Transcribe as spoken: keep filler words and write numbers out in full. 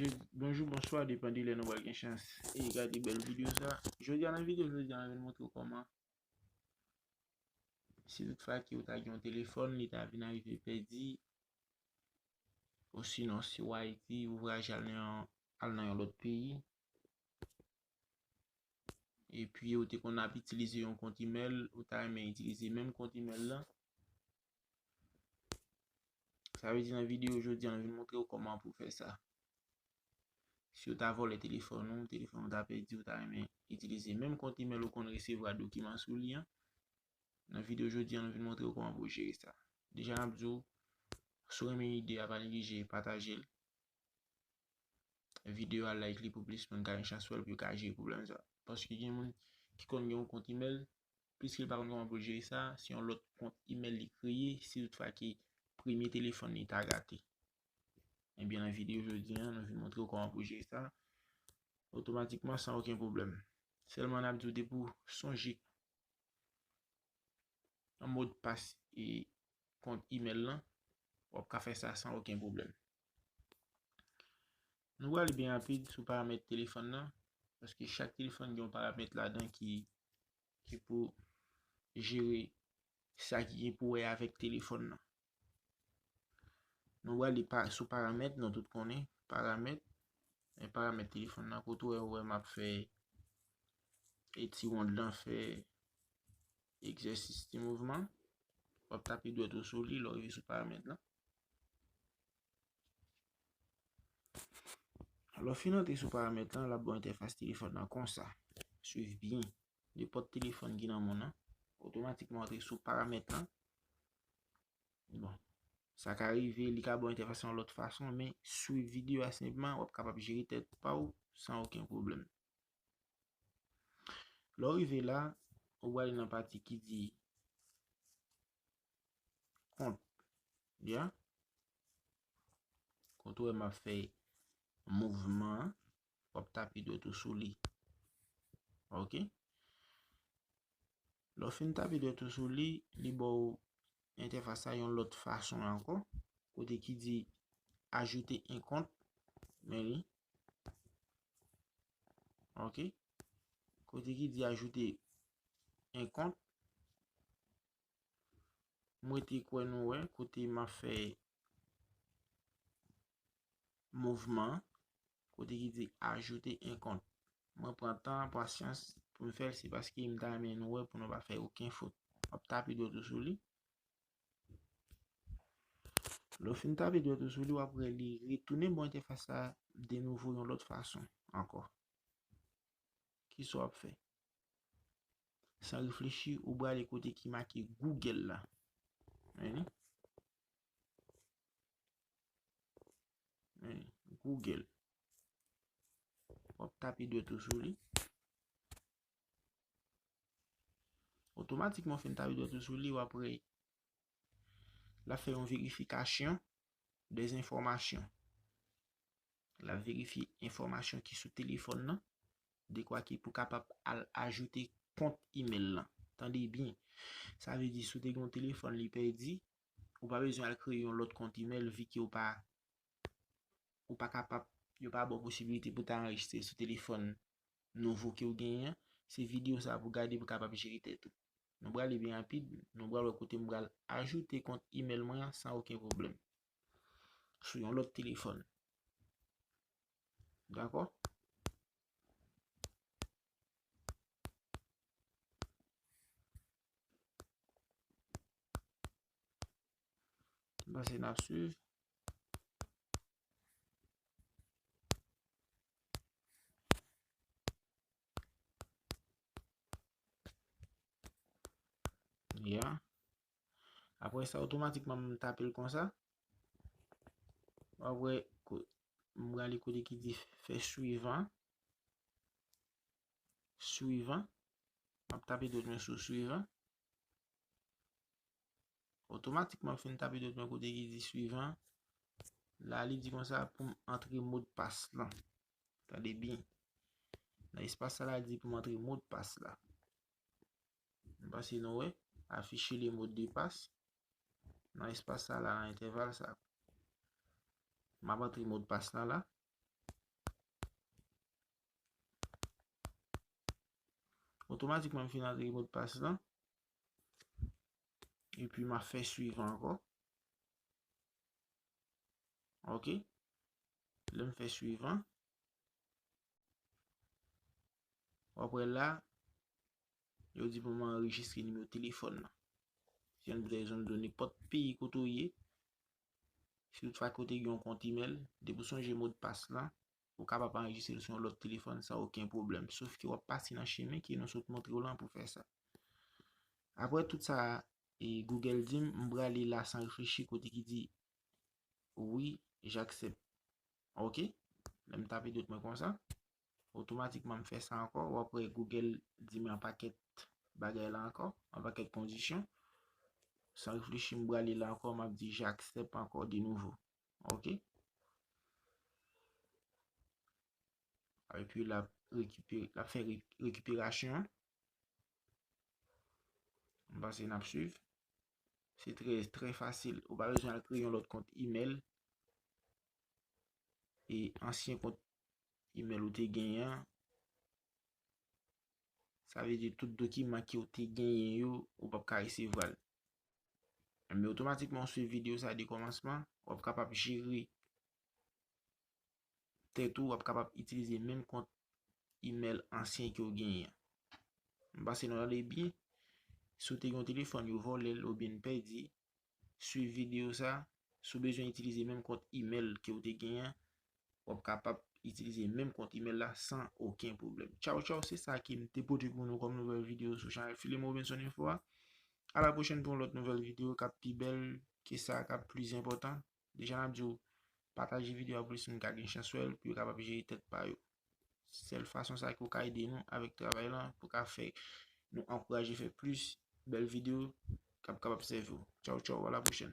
Bonjou, bonswa, depann de lè nou pral gen chans e gade bèl videyo sa. Jodi a nan videyo jodi a, mwen vin montre w kòman, si toutfwa ke w ta gen yon telefòn, li ta vin arive pèdi, osinon si w Ayiti, ou vwayaje al nan yon, al nan yon lòt peyi, epi ou te konn ap itilize yon kont imèl, ou ta renmen itilize menm kont imèl lan. Sa vle di nan videyo jodi a, nou vin montre w kòman pou w fè sa. Si w ta vòlè telefòn ou, telefòn ou ta pèdi, ou ta renmen itilize menm kont imèl ou konn resevwa dokiman sou li an, nan videyo jodi a, nou vin montre w kòman pou w jere sa. Deja, n ap di w, si w renmen ide a, pa neglije pataje l. Videyo a, like li pou plis moun ka gen chans wè l, pou yo ka jere pwoblèm sa. Paske gen moun ki konn gen yon kont imèl, piske li pa konn kòman pou l jere sa, se yon lòt kont imèl li kreye, si toutfwa ke premye telefòn li ta gate. Ebyen, nan videyo jodi a, nou vin montre w kòman pou jere sa, otomatikman, san okenn pwoblèm. Sèlman, n ap di w depi w sonje yon modpas e kont imèl lan, w ap ka fè sa san okenn pwoblèm. Nou prale byen rapid sou paramèt telefòn nan, paske chak telefòn gen yon paramèt ladan ki, ki pou jere sa ki gen pou wè avèk telefòn nan. Nou prale pa, sou paramèt, nou tout konnen paramèt, men paramèt telefòn nan, kote w wè, w wè m ap fè e ti wonn lan fè egzèsis ti mouvman. W ap tape dwèt ou sou li, lè w rive sou paramèt lan. Lè w fin antre sou paramèt lan, l ap ba w entèfas telefòn nan konsa. Swiv byen. Nenpòt telefòn ki nan mond lan, otomatikman w antre sou paramèt lan. Bon, sa ka rive, li ka ba w entèfas yon lòt fason, men swiv videyo a senpman, w ap kapab jere tèt pa w san okenn pwoblèm. Lè w rive la, ou prale nan pati ki di kont. Ya. Kote w wè m ap fè mouvman an, w ap tape dwèt ou sou li. Ok. Lè w fin tape dwèt ou sou li, li ba w entèfas sa yon lòt fason ankò. Kote ki di ajoute un compte, men li. Ok. Kote ki di ajoute un compte, m rete kwè nou wè, kote m ap fè mouvman, kote ki di ajoute un compte. Mwen pran tan, pasyans pou m fè l, se paske m ta renmen nou wè pou nou pa fè okenn fot. W ap tape dwèt ou sou li. Lè w fin tape dwèt ou sou li, w ap wè li retounen ba w entèfas la de nouvo yon lòt fason ankò. Kisa w ap fè? San reflechi, ou prale kote ki make Google la. Men li. Men li. Google. W ap tape dwèt ou sou li. Otomatikman, w fin tape dwèt ou sou li, w ap wè l ap fè yon verifikasyon dèzenfòmasyon. L ap verifye enfòmasyon ki sou telefòn nan, dekwa ki pou kapab al ajoute kont imèl lan. Tande byen. Sa vle di, si w te gen yon telefòn, li pèdi, ou pa bezwen al kreye yon lòt kont imèl, vi ke w pa, ou pa kapab, yo pa ba w posibilite pou w ta anrejistre sou telefòn nouvo ke w genyen an. Se videyo sa a pou w gade pou w kapab jere tèt ou. Nou prale byen rapid, nou pral wè kote m pral ajoute kont imèl mwen an san okenn pwoblèm. Sou yon lòt telefòn. Dakò? M panse n ap swiv. Ya. Apre sa, otomatikman, m tape l konsa. Apre, ko-, m prale kote ki di fè swivan. Swivan. M ap tape dwèt mwen sou swivan. Otomatikman, m fin tape dwèt mwen kote ki di swivan. La, li di konsa pou m antre modpas lan. Tande byen. Nan espas sa la, li di pou m antre modpas la. M panse nou wè, afficher le mot de passe. Nan espas sa la, nan entèval sa. M ap antre modpas lan la. Otomatikman, m fin antre modpas lan. Epi, m ap fè suivant ankò. Ok. Lè m fè suivant, w ap wè la, yo di pou mwen anrejistre nimewo telefòn nan. Si yon bezwen done nenpòt peyi kote w ye, si toutfwa ke w te gen yon kont email, depi w sonje modpas lan, ou kapab anrejistre l sou yon lòt telefòn san okenn pwoblèm. Sof ke w ap pase nan chemen ke nou sot montre w lan pou fè sa. Apre tout sa, e Google di m, m prale la san reflechi kote ki di, wi, j'accepte. Ok? Lè m tape dwèt mwen konsa, otomatikman m fè sa ankò. W ap wè Google di m yon pakèt bagay la ankò, yon pakèt kondisyon. San reflechi, m prale la ankò, m ap di j'accepte ankò de nouvo. Ok? Epi l ap rekipere, l ap fè re-, rekiperasyon an. M panse n ap swiv. Se trè, trè fasil. Ou pa bezwen al kreye yon lòt kont email. E ansyen kont email ou te genyen an, sa vle di tout dokiman ke w te genyen yo, ou p ap ka resevwa l. Men otomatikman, w swiv videyo sa de kòmansman, w ap kapab jere tèt ou, w ap kapab itilize menm kont email ansyen ke w genyen an. M panse nou tande byen. Si w te gen yon telefòn, yo vòlè l oubyen l pèdi, swiv videyo sa. Si w bezwen itilize menm kont email ke w te genyen an, w ap kapab itilize menm kont email la san okenn pwoblèm. Tchaw, tchaw, se sa ke m te pote pou nou kòm nouvèl videyo sou chanèl Filemon Robinson Info a. A la pwochèn pou yon lòt nouvèl videyo k ap pi bèl ke sa, k ap pli enpòtan. Deja n ap di w, pataje videyo a pou plis moun ka gen chans wè l, pou yo kapab jere tèt pa yo. Sèl fason sa ke w ka ede nou avèk travay lan, pou ka fè nou ankouraje fè plis bèl videyo k ap kapab sèvi w. Tchaw, tchaw, a la pwochèn.